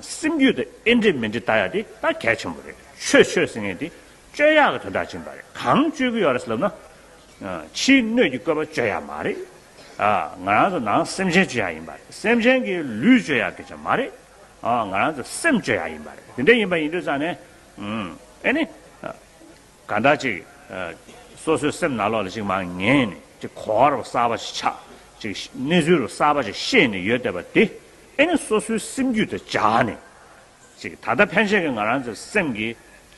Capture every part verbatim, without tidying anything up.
སེམས་རྒྱུད་དུ་ཨེ་འདྲེ་མི་འདྲེ་ལྟ་ཡ་དེ་ད་གལ་ཆེན་པོ་རེད། ཆོས་ཆོས་ཟེར་མཁན་དེ་བཅོས་ཡག་གི་དོན་དག་ཅིག་ཡིན་པ་རེད། གང་བཅོས་ཀྱི་ཡོད་རེད་ཟེར་ལབ་ན། ཕྱིའི་སྣོད་ཀྱི་བཀོད་པ་བཅོས་ཡག་མ་རེད། ང་རང་ཚོ་ནང་སེམས་ཅན་བཅོས་ཡག་ཡིན་པ་རེད། སེམས་ཅན་གྱི་ལུས་བཅོས་ཡག་སྐད་ཆ་མ་རེད། ང་རང་ཚོ་སེམས་བཅོས་ཡག་ཡིན་པ་རེད། དེ་འདྲ་ཡིན་པ་ཡིན་དུས་ཙང་ནས། ཨེ་ནི། གང་ལྟར་ཅིག་སོ་སོའི་སེམས་ནང་ལོགས་ལ་ཅིག་མར་ངེས་ནས་ཅིག་གོ་བ་རུ་གསར་པ་ཞིག་ཆགས། ཅིག་གནས་ཚུལ་རུ་གསར་པ་ཞིག་ཤེས་ནས་ཡོད་བསྡད་པ་དེ། ཨེ་ནི་སོ་སོའི་སེམས་རྒྱུད་དུ་སྦྱར་ནས། ཅིག་ད་ལྟ་ཕན་ཆད་ཀྱི་ང་རང་ཚོའི་སེམས་ཀྱི་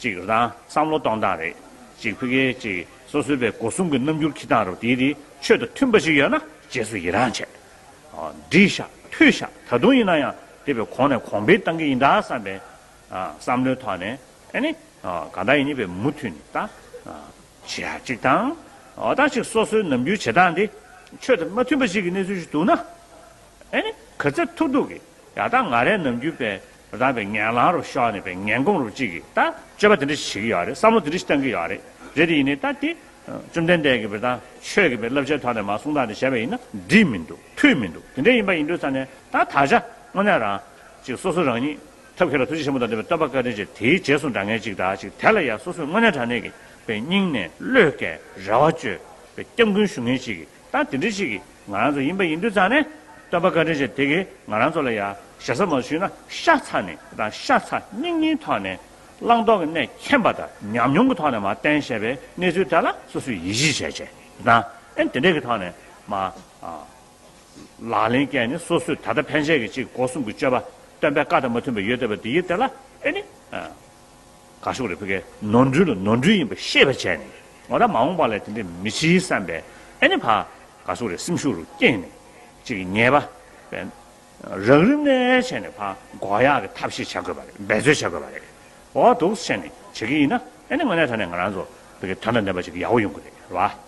ཅིག་རང་བསམ་བློ་གཏོང་སྟངས་རེད། ཅིག་ཕ་གིའི་ཅིག་སོ་སོའི་པའི་སྒོ་གསུམ་གྱི་རྣམ་འགྱུར་འཁྱེར་སྟངས་རུ་དེའི་དེ་ཆོས་དང་མཐུན་པ་ཞིག་ཡོད་ན་རྗེས་སུ་ཡི་རང་བྱས། འགྲིག་ཤག་འཐུས་ཤག་ད་དུང་ཡིན་ན་ཡང་དེ་བས་གོང་ནས་གོང་འཕེལ་བཏང་གི་ཡིན་ད་བསམ་པའི་བསམ་བློའི་ཐོག་ནས། ཨེ་ནི། གང་ལྟར་ཡིན་ནི་བས་མུ་མཐུད་ནས་ད་བྱེད་ཡག་ཅིག་དང་། འོ་ད་ཅིག་སོ་སོའི་ནམ་རྒྱུན་བྱེད་སྟངས་འདི་ཆོས་དང་མ་མཐུན་པ་ཞིག་གི་གནས་ཚུལ་ཞིག་འདུག་ན། ཨེ་ནི་ག་ཚོད་ཐུབ་ཐུབ་ཀྱིས་ཡ་ད་ང་རའི་ནམ་རྒྱུན་པའི་རང་པའི་ངན་ལང་རུ་ཤོར་ནས་པའི་ངན་གོམས་རུ་གཅིག་གིས་ད་སྤྱོད་པ་དེ་འདྲ་ཞིག་བྱེད་ཀྱི་ཡོད་རེད། བསམ་བློ་དེ་འདྲ་ཞིག་བཏང་གི་ཡོད་རེད། རེད་དེ་ཡིན་ནི་ད་དེ་བཅོམ་ལྡན་འདས་ཀྱིས་པའི་ད་ཆོས་ཀྱི་པའི་བསླབ་བྱའི་ཐོག་ནས་མར་གསུང་སྟངས་དེ་བྱས་པ་ཡིན་ན་འགྲིག་མི་འདུག་འཐུས་མི་འདུག་དེ་འདྲ་ཡིན་པ་ཡིན་དུས་ཙང་ནས་ད་ད་ཆ་དངོས་གནས་རང་ཅིག་སོ་སོ་རང་ཉིད་ཐབས་མཁས་ལ་ཐུགས་རྗེ་ཆེན་པོ་དང་ལྡན་པའི་སྟོན་པ་བཀའ་དྲིན་ཅན་དེའི་རྗེས་སུ་འབྲང་མཁན་ཅིག་དང་ཅིག་དེ་ལ་ཡང་སོ་སོས་དངོས་གནས་དྲང་གནས་ཀྱི་པའི་སྙིང་ནས་བློས་བཀལ་རེ་བ་བཅོལ་བའི་སྐྱབས་མགོན་ཞུ་མཁན་ཅིག་གིས་ད་དེ་འདྲ་ཞིག་གིས་ང་རང་ཚོ་ཡིན་པ་ཡིན་དུས་ཙང་ནས་སྟོན་པ་བཀའ་དྲིན་ཅན་དེ་གིས་ང་རང་ཚོ་ལ་ཡང་ཞེ་ས་མ་ཞུས་ན་ཤ་ཚ་ནས་དང་ཤ་ཚ་སྙིང་སྙིང་ཐོག་ནས་བླང་དོར་གྱི་གནས་མཁྱེན་པ་དང་ཉམས་མྱོང་གི་ཐོག་ནས་མར་བསྟན་བཞག་པའི་གནས་ཚུལ་དེ་ལ་སོ་སོས་ཡིད་ཆེས་བྱས་བྱས་དང་ཨེ་དེ་འདྲ་གི་ཐོག་ནས་མར། ལག་ལེན་བཀལ་ནས་སོ་སོས་ད་ལྟ་ཕན་ཆད་ཀྱི་ཅིག་སྒོ་གསུམ་གྱི་སྤྱོད་པ་སྟོན་པའི་བཀའ་དང་མ་མཐུན་པ་ཡོད་བསྡད་པ་དེ་ཡིན་དེ་ལ་ཨེ་ནི། ག་ཤོག་རེ་ཕ་གིའི་ནོར་འཁྲུལ་ལ་ནོར་འཁྲུལ་ཡིན་པ་ཤེས་པ་བྱས་ནས་འོ་ད་མ་འོངས་པ་ལ་དེ་འདྲ་མི་བྱེད་བསམ་པའི་ཨེ་ནི་ཕ་ག་ཤོག་རེ་སེམས་ཤུགས་རུ་བསྐྱེད་ནས་ཅིག་ཉེས་པ་རང་རིམ་ནས་བྱས་ནས་ཕ་འགོག་ཡག་གི་ཐབས་ཤེས་བྱ་དགོས་པ་རེད། འབད་རྩོལ་བྱ་དགོས་པ་རེད། འོ་འདུག་བྱས་ནས་བྱེད་ཀྱི་ཡིན་ན་ཨེ་ནི་དངོས་གནས་དྲང་གནས་ང་རང་ཚོ་ཕ་གིའི་དོན་དང་ལྡན་པ་ཅིག་ཡག་པོ་ཡོང་གི་རེད་རེད་བ།